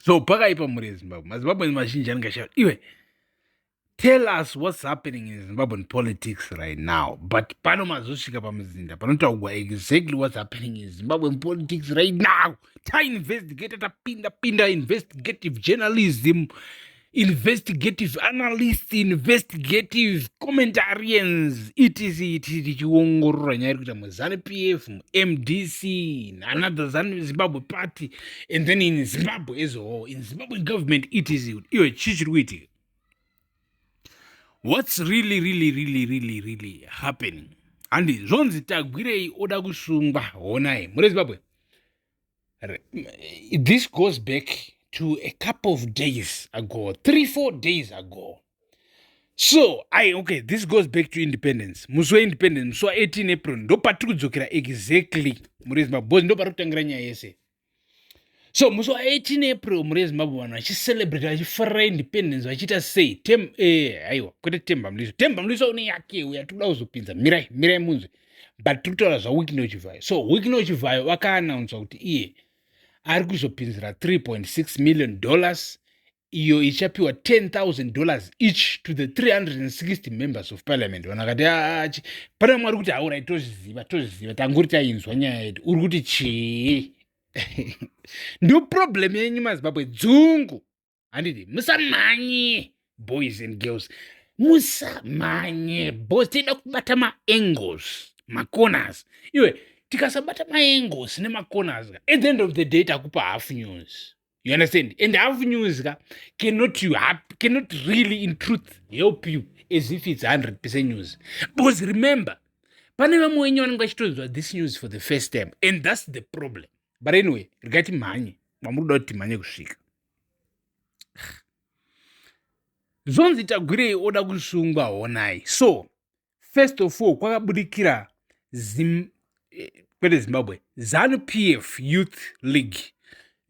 So pakaipa mhuri yeZimbabwe. MaZimbabweans mazhinji anenge achitaura, iwe, tell us what's happening in Zimbabwean politics right now. But pano mazosvika pamuzinda panotaurwa exactly what's happening in Zimbabwean politics right now. Tainvestigata, tapinda pinda investigative journalism, investigative analysts, investigative commentarians, etc etc, tichiongorora nyaya iri kuita muZANU PF, muMDC, another ZANU Zimbabwe party, and then in Zimbabwe as a whole, in Zimbabwe government, etc. Iwe, chii chiri kuitika? What's really, really, really, really, really happening? Handi zvonzi Tagwirei oda kusungwa. Honai, muri Zimbabwe, this goes back to a couple of days ago, 3, 4 days ago. So I okay, this goes back to independence, musi weindependence, musi wa18 April. Ndo patiri kudzokera exactly, muri Zimbabwe, because ndo pari kutangira nyaya yese. So musi wa18 April, muri Zimbabwe, vanhu vachicelebrate, vachifarira independence, vachiita sei. Tem aiwa, kwete Temba Mliswa. Temba Mliswa une yakewo yatikuda kuzopinza. Mirai, mirai munzwe. But tiri kutaura zvaWicknell Chivayo. So Wicknell Chivayo vakaannounsa kuti iye ari kuzopinzira $3.6 million, iyo ichapiwa $10,000 each to the 360 members of parliament. Vanhu vakati, ah, pane vamwe vari kuti, "Haurai, tozviziva, tozviziva, tanguri tainzwa nyaya yedu. Uri kuti chii?" Ndo problem yenyu maZimbabwe, dzungu. Handiti musamhanye, boys and girls, musamhanye boys. Tinoda kubata maangles, macorners. Iwe, tikasabata maangles nemacorners, at the end of the day takupa half news, you understand? And half news ka cannot really in truth help you as if it's 100% news, because remember, pane vamwe wenyu vanenge vachitonzwa this news for the first time, and that's the problem. But anyway, regai timhanye mamuri kuda kuti timhanye kusvika. Zvonzi Tagwirei oda kusungwa. Honai, so first of all kwakabudikira kwete Zimbabwe, ZANU PF Youth League.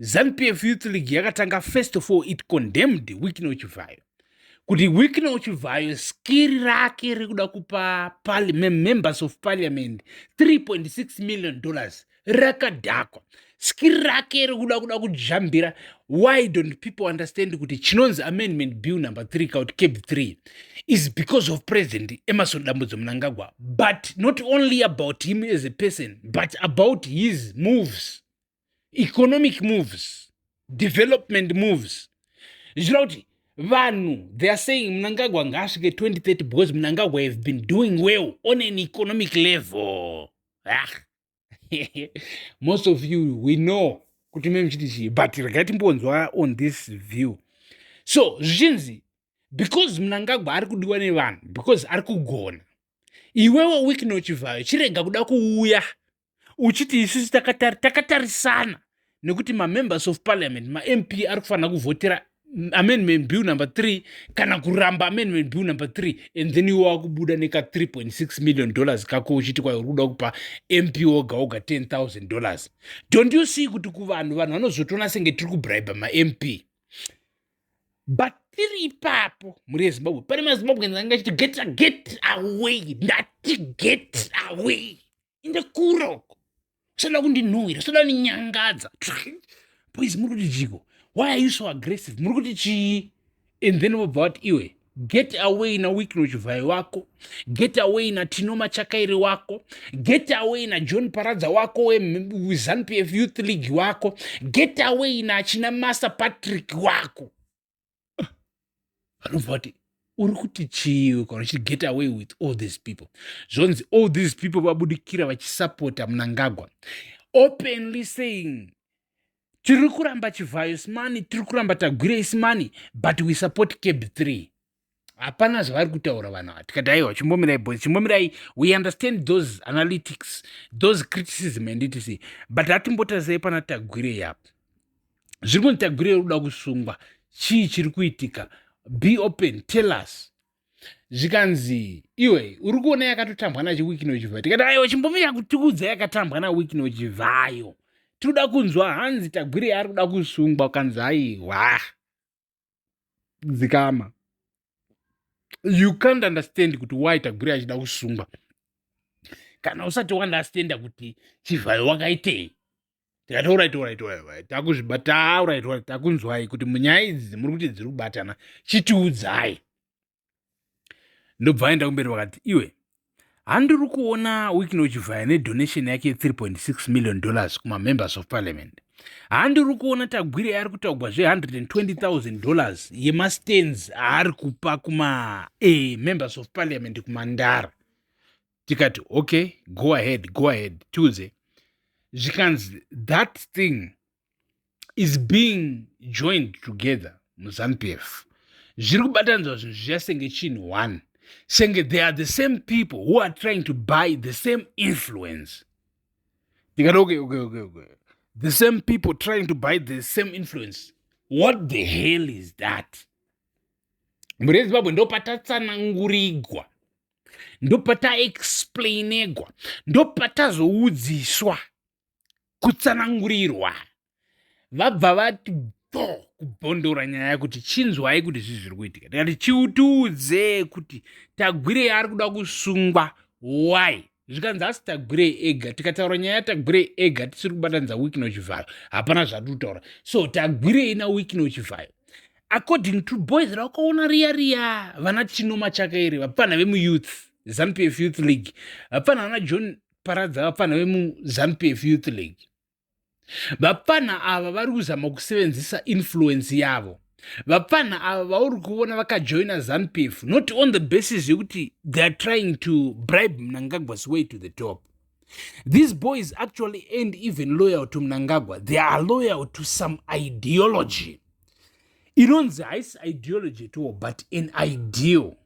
ZANU PF Youth League yakatanga, first of all it condemned Wicknell Chivayo, kuti Wicknell Chivayo skiri rake rekuda kupa members of parliament $3.6 million rakadhakwa. Skiri rake rekuda kuda kujambira. Why don't people understand kuti chinonzi amendment bill number 3 kauti CAB 3 is because of President Emmerson Dambudzo Mnangagwa, but not only about him as a person, but about his moves, economic moves, development moves? Zvichira kuti vanhu, they are saying Mnangagwa ngaasvike 2030 because Mnangagwa have been doing well on an economic level. Ah. Most of you, we know kuti me muchiti chii, but regai timbonzwa on this view. So zvichinzi because Mnangagwa ari kudiwa nevanhu because ari kugona, iwewo Wicknell Chivayo chirega kuda kuuya uchiti isusu takatarisana nekuti mamembers of parliament, maMP, ari kufanira kuvhotera amendment bill number 3 kana kuramba amendment bill number 3, and then iwe wakubuda neka $3.6 million kako uchiti kwai uri kuda kupa MP woga woga $10,000. Don't you see kuti kuvanhu, vanhu vanozotoona senge tiri kubribe maMP? But tiri ipapo, mhuri yeZimbabwe, pane maZimbabweans anga achiti, Get away." Ndati get away, inde kuroko, usada kundinhuhwira, usada kundinyangadza. Boys, muri kuti chiko? Why are you so aggressive? Muri kuti chii? And then vobva vati, "Iwe, get away naWicknell Chivayo wako, get away naTino Machakairi wako, get away naJohn Paradza wako weZANU PF Youth League wako, get away naChinamasa Patrick wako." Vanobva vati, "Uri kuti chii kana uchiti get away with all these people?" Zvonzi all these people vabudikira vachisapota Mnangagwa, openly saying, "Tiri kuramba Chivayo's money, tiri kuramba Tagwirei's money, but we support CAB 3." Hapana zvavari kutaura vanhu ava. Tikati, "Aiwa, chimbomirai boys, chimbomirai. We understand those analytics, those criticism and etc, but hatimbotarisai pana Tagwirei apa. Zviri kunzi Tagwirei uri kuda kusungwa. Chii chiri kuitika? Be open, tell us." Zvikanzi, "Iwe, uri kuona yakatotambwa nachiWicknell Chivayo." Tikati, "Aiwa, chimbomira kutiudza yakatambwa naWicknell Chivayo, tinoda kunzwa." Hanzi Tagwirei ari kuda kusungwa. Ukanzi, "Aiwa, dzikama. You can't understand kuti why Tagwirei achida kusungwa kana usati waunderstanda kuti Chivhayo wakaitei." Tikati alright, alright, alright, takuzvibata. Alright, alright, takunzwai kuti munyaya idzi muri kuti dziri kubatana, chitiudzai. Ndobva aenda kumberi vakati, iwe, handiri kuona Wicknell Chivayo nedonation yake ye3.6 million dollars kumamembers of parliament. Handiri kuona Tagwirei ari kutaugwa zve120 000 dollars yemastands aari kupa kuma members of parliament kuMandara. Tikati, okay, go ahead, go ahead, tiudze. Zvikanzi that thing is being joined together muZANU PF. Zviri kubatanidzwa zvinhu zviya senge chinhu one, senge they are the same people who are trying to buy the same influence. Tikati, okay, the same people trying to buy the same influence, what the hell is that? Mhuri yeZimbabwe, ndopatatsanangurigwa, ndopataexplainegwa, ndopatazoudziswa kutsanangurirwa. Vabva vati bho kubhondora nyaya yekuti chinzwai kuti zvii zviri kuitika. Tikati, chiutiudze kuti Tagwirei ari kuda kusungwa why? Zvikanzi asi Tagwirei ega. Tikataura nyaya yaTagwirei ega tisiri kubatanidza Wicknell Chivayo, hapana zvatiri kutaura. So Tagwirei naWicknell Chivayo, according to boys rakaona riya riya, vana Tino Machakaire, vapfana vemuyouth, ZANU PF Youth League, vapfana vana John Paradza, vapfana vemuZANU PF Youth League, vapfana ava vari kuzama kusevenzisa influence yavo. Vapfana ava vauri kuona vakajoina ZANU PF not on the basis yekuti they are trying to bribe Mnangagwa's way to the top. These boys actually ain't even loyal to Mnangagwa. They are loyal to some ideology inonzi haisi ideology at all, but an ideal.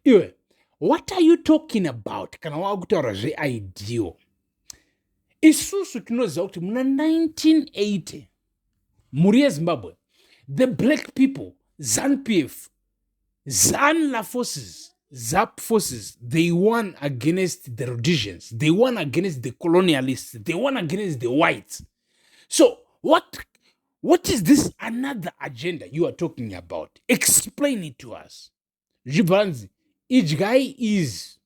Iwe, what are you talking about kana wakutaura zveideal? Isusu tinoziva kuti muna 1980, mhuri yeZimbabwe, the black people, ZANU PF, ZANLA forces, ZAP forces, they won against the Rhodesians, they won against the colonialists, they won against the whites. So what is this another agenda you are talking about? Explain it to us. Zvichibva idyai izi.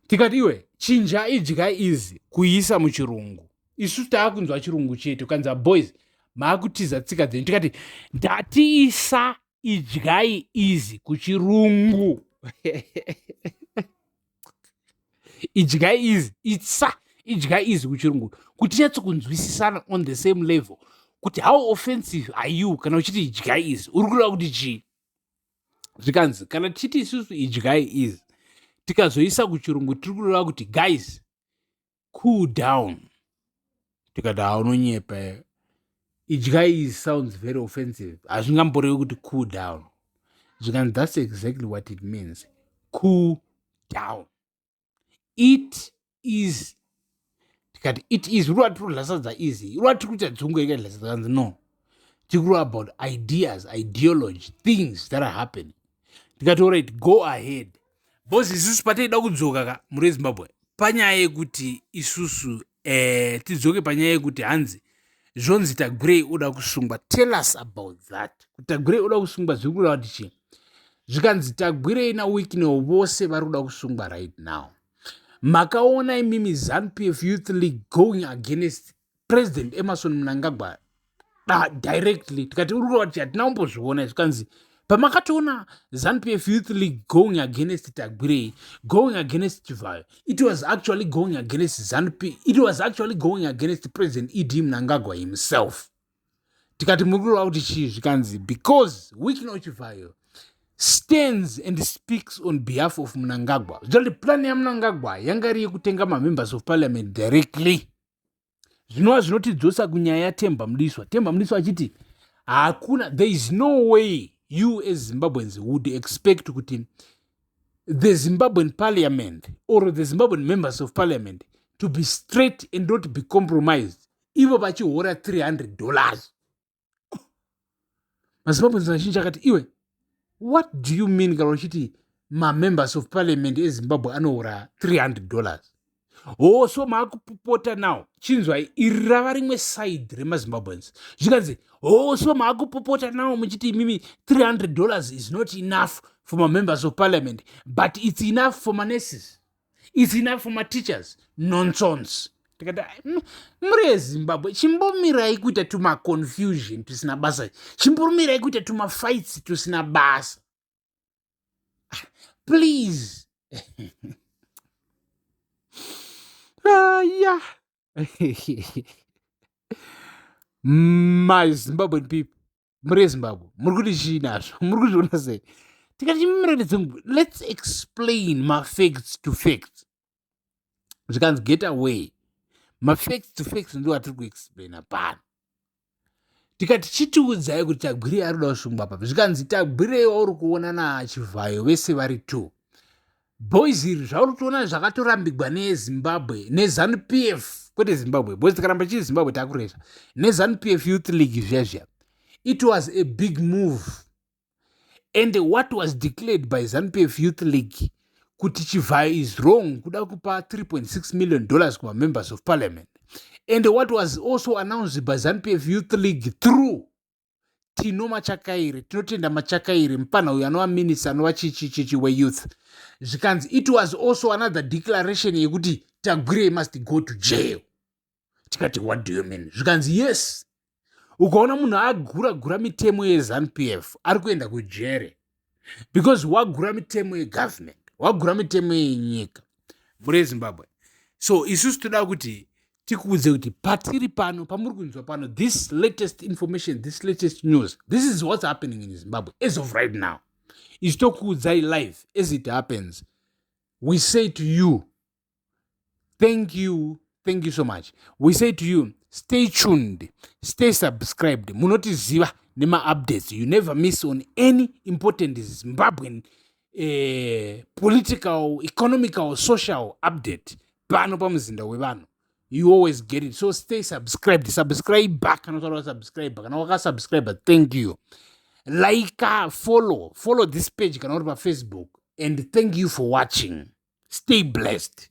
Tikati, iwe, chinja idyai izi kuisa muchirungu, isu taakunzwa chirungu chete. Ukanza boys maakutiza tsika dzenyu. Tikati, ndatiisa idyai izi kuchirungu, idyai izi, itsa idyai izi kuchirungu kuti tinyatsokunzwisisana on the same level kuti how offensive are you kana uchiti idyai izi, uri kureva kuti chii? Zvikanzi kana tichiti isusu idyai izi, tikazoisa kuchirungu, tiri kureva kuti, guys, cool down. Tikati, haunonyepa, idyai izi sounds very offensive, hazvingamborevi kuti cool down. Zvikanzi that's exactly what it means, cool down, it is. Tikati, it is uri tiri kudya sadza easy, uri tiri kuita dzungu ikadya sadza. Kanzi no, tiri kureva about ideas, ideology, things that are happening. Tikati, alright, go ahead, because isusu pataida kudzoka ka, muri weZimbabwe, panyaya yekuti isusu tidzoke panyaya yekuti hanzi zvonzi Tagwirei uda kusungwa. Tell us about that, kuti Tagwirei uda kusungwa zviri kureva kuti chii? Zvikanzi Tagwirei naWicknell vose vari kuda kusungwa right now. Makaona imimi ZANU PF Youth League going against President Emmerson Mnangagwa directly. Tikati, uri kureva kuti hatina kumbozviona? Zvikanzi pamakatoona ZANU PF Youth League going against Tagwirei, going against Chivayo, it was actually going against ZANU P, it was actually going against President ED Mnangagwa himself. Tikati, muri kureva kuti chii? Zvikanzi because Wicknell Chivayo stands and speaks on behalf of Mnangagwa. Zvinoti plan yaMnangagwa yanga iri yekutenga mamembers of parliament directly, zvinova zvinotidzosa kunyaya yaTemba Mliswa. Temba Mliswa achiti hakuna, there is no way you as Zimbabweans would expect kuti the Zimbabwean parliament or the Zimbabwean members of parliament to be straight and not be compromised ivo vachihora $300. MaZimbabweans vazhinji akati, iwe, what do you mean kana uchiti mamembers of parliament eZimbabwe anohora $300? Oh, so maakupopota now. Chinzwai, iri rava rimwe side remaZimbabweans. Zvikanzi, oh, so maakupopota now muchiti imimi $300 is not enough for mamembers of parliament, but it's enough for manurses, it's enough for mateachers. Nonsense. Tikati muri yeZimbabwe, chimbomirai kuita tumaconfusion tusina basa, chimbomirai kuita tumafights tusina basa, please. Yeah, my Zimbabwean people, muri yeZimbabwe, muri kuti chii nazvo? Muri kuzviona sei? Tikati chimiratidze, let's explain mafacts to facts. Zvikanzi get away, mafacts to facts ndo atiri kuexplaina pano. Tikati chitiudzai kuti Tagwirei ari kuda kusungwa papi. Zvikanzi Tagwirei wauri kuona naChivhayo vese vari two boys iri, zvauri kutoona zvakatorambigwa neZimbabwe, neZANU PF, kwete Zimbabwe, because tikaramba chii Zimbabwe takuresa, neZANU PF Youth League zviya zviya. It was a big move, and what was declared by ZANU PF Youth League kuti Chivhayo is wrong kuda kupa $3.6 million kumamembers of parliament, and what was also announced by ZANU PF Youth League through Tino Machakaire, Tinotenda Machakaire, mupana uyu anova minista, anova chichichichi weyouth, zvikanzi it was also another declaration yekuti Tagwirei must go to jail. Tikati, "What do you mean?" Zvikanzi yes, ukaona munhu agura gura mitemo yeZANU PF ari kuenda kujere, because wagura mitemo yegovernment, wagura mitemo yenyika. Muri yeZimbabwe, so isusu toda kuti tikuudze kuti patiri pano, pamuri kunzwa pano, this latest information, this latest news, this is what's happening in Zimbabwe as of right now. Isu tokuudzai live as it happens. We say to you, thank you, thank you so much. We say to you, stay tuned, stay subscribed. Munotiziva nemaupdates, you never miss on any important Zimbabwean political, economical, social update pano pamuzinda wevanhu. You always get it, so stay subscribed. Subscribe back kana utaura subscribe, kana wakasubscribe, thank you. Like, follow this page kana uri paFacebook, and thank you for watching. Stay blessed.